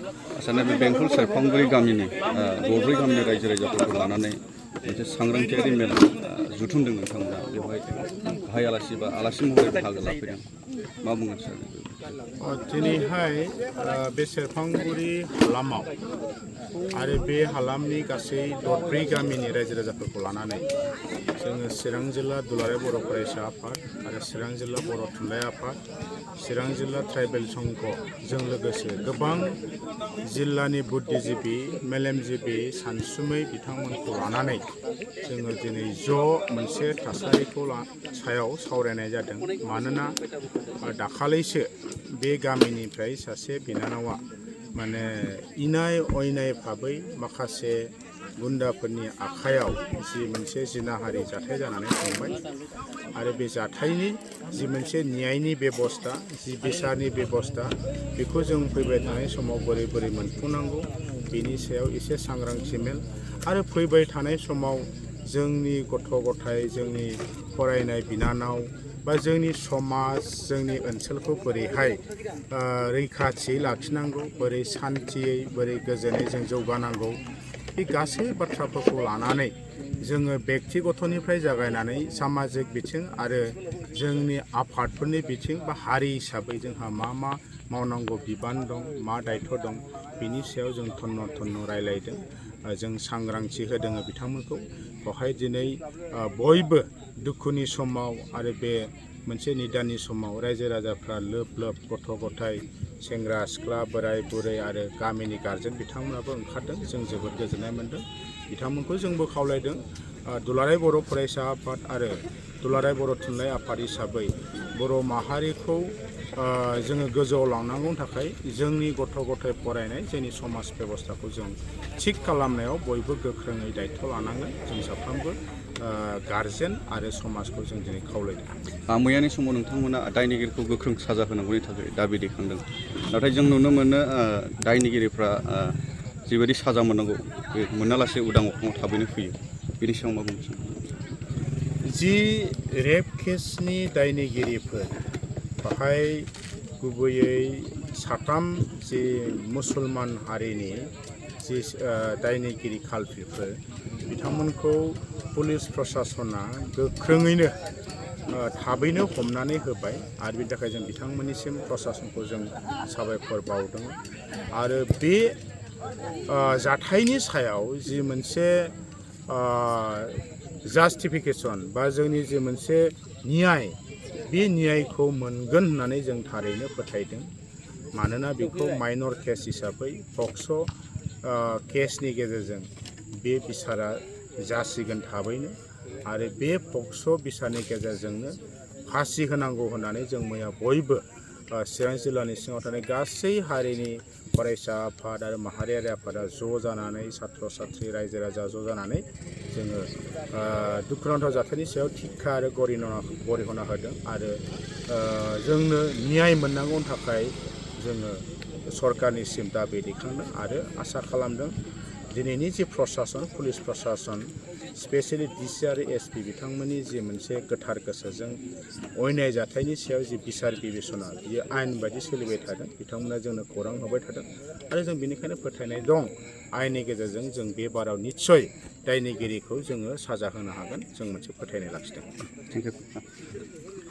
आसामनि बे बेंटल सेरफांगुरि गामिनि दरब्रै गामिनि रायजो राजाफोरखौ लानानै मोनसे सांग्रांथियारि मेल जुथुमदों नोंथांमोना बेवहाय गाहाय आलासि बा आलासि महरै बाहागो लाफैदों मा बुंगोन सार? दिनैहाय बे सेरफांगुरि हालामाव आरो बे हालामनि गासै दरब्रै गामिनि रायजो राजाफोरखौ लानानै जोङो चिरां जिल्ला दुलाराय बर' फरायसा आफाद आरो चिरां जिल्ला बर' थुनलाइ आफाद, चिरां जिल्ला ट्राइबेल संघजों लोगोसे गोबां जिल्लानि बुद्धिजिबि, मेलेमजिबि, सानसुमै बिथांमोनखौ लानानै जोङो दिनै ज' मोनसे थासारिखौ सायाव सावरायनाय जादों। मानोना दाखालैसो बे गामिनिफ्राय सासे बिनानावा माने इनाय अयनाय भाबै माखासे गुन्दाफोरनि आखायाव जि मोनसे जिनाहारि जाथाय जानानै थांबाय आरो बे जाथायनि जि मोनसे न्यायनि बेबस्था, जि बिसारनि बेबस्था बेखौ जों फैबाय थानाय समाव बोरै बोरै मोनफुंनांगौ बेनि सायाव एसे सांग्रांथि मेल आरो फैबाय थानाय समाव जोंनि गथ' गथाय, जोंनि फरायनाय बिनानाव बा जोंनि समाज, जोंनि ओनसोलखौ बोरैहाय रैखाथि लाखिनांगौ, बोरै सान्थियै, बोरै गोजोनै जों जौगानांगौ बे गासै बाथ्राफोरखौ लानानै जोङो बेक्तिगतनिफ्राय जागायनानै सामाजिक बिथिं आरो जोंनि आफादफोरनि बिथिं बा हारि हिसाबै जोंहा मा मा मावनांगौ बिबान दं, मा दायथ' दं बिनि सायाव जों थन्न रायलायदों। जों सांग्रांथि होदों बिथांमोनखौ। बेवहाय दिनै बयबो दुखुनि समाव आरो बे मोनसे निदाननि समाव रायजो राजाफ्रा लोब लोब गथ' गथाय, सेंग्रा सिख्ला, बोराय बुरै आरो गामिनि गारजेन बिथांमोनाबो ओंखारदों। जों जोबोद गोजोननाय मोन्दों। बिथांमोनखौ जोंबो खावलायदों दुलाराय बर' फरायसा आफाद आरो दुलाराय बर' थुनलाइ आफाद हिसाबै बर' माहारिखौ जोङो गोजौआव लांनांगौनि थाखाय जोंनि गथ' गथाय फरायनाय, जोंनि समाज बेबस्थाखौ जों थिग खालामनायाव बयबो गोख्रोङै दायथ' लानांगोन। जों साफ्रोमबो गारजेन आरो समाजखौ जों दिनै खावलायदों। मैयानि समाव नोंथांमोना दायनिगिरिखौ गोख्रों साजा होनांगौनि थाखाय दाबि दैखांदों। नाथाय जों नुनो मोनो दायनिगिरिफ्रा जिबायदि साजा मोननांगौ बे मोनालासे उदां अख्राङाव थाबैनो फैयो। बेनि सायाव मा बुंनो सानो? जि रेप केसनि दायनिगिरिफोर बाहाय गुबैयै साथाम जि मुसलमान हारिनि जि दायनिगिरि खालफिफोर बिथांमोनखौ पुलिस प्रसासना गोख्रोङैनो थाबैनो हमनानै होबाय आरो बेनि थाखाय जों बिथांमोननिसिम प्रसासनखौ जों साबायखर बावदों। आरो बे जाथायनि सायाव जि मोनसे जास्टिफिकेसन बा जोंनि जि मोनसे न्याय, बे न्यायखौ मोनगोन होननानै जों थारैनो फोथायदों। मानोना बेखौ माइनर केस हिसाबै पक्स' केसनि गेजेरजों बे बिसारा जासिगोन थाबैनो आरो बे पक्स' बिसारनि गेजेरजोंनो फासि होनांगौ होननानै जों मैया बयबो चिरां जिल्लानि सिङाव थानाय गासै हारिनि फरायसा आफाद आरो माहारियारि आफादा ज' जानानै सात्र साथ्रि रायजो राजा ज' जानानै जोङो दुखुनांथाव जाथायनि सायाव थिखा आरो गरिहना होदों आरो जोंनो न्याय मोननांगौनि थाखाय जोङो सरकारनिसिम दाबि दैखांदों आरो आसा खालामदों दिनैनि जि प्रसासन, पुलिस प्रसासन, स्पेसियेलि डिसि आरो एसपि बिथांमोननि जि मोनसे गोथार गोसोजों अयनाय जाथायनि सायाव जि बिसार बिबेसना बियो आयेन बायदि सोलिबाय थादों। बिथांमोना जोंनो खौरां होबाय थादों आरो जों बेनिखायनो फोथायनाय दं आयेननि गेजेरजों जों बे बाराव निस्सय दायनिगिरिखौ जोङो साजा होनो हागोन। जों मोनसे फोथायनाय लाखिदों। Thank you.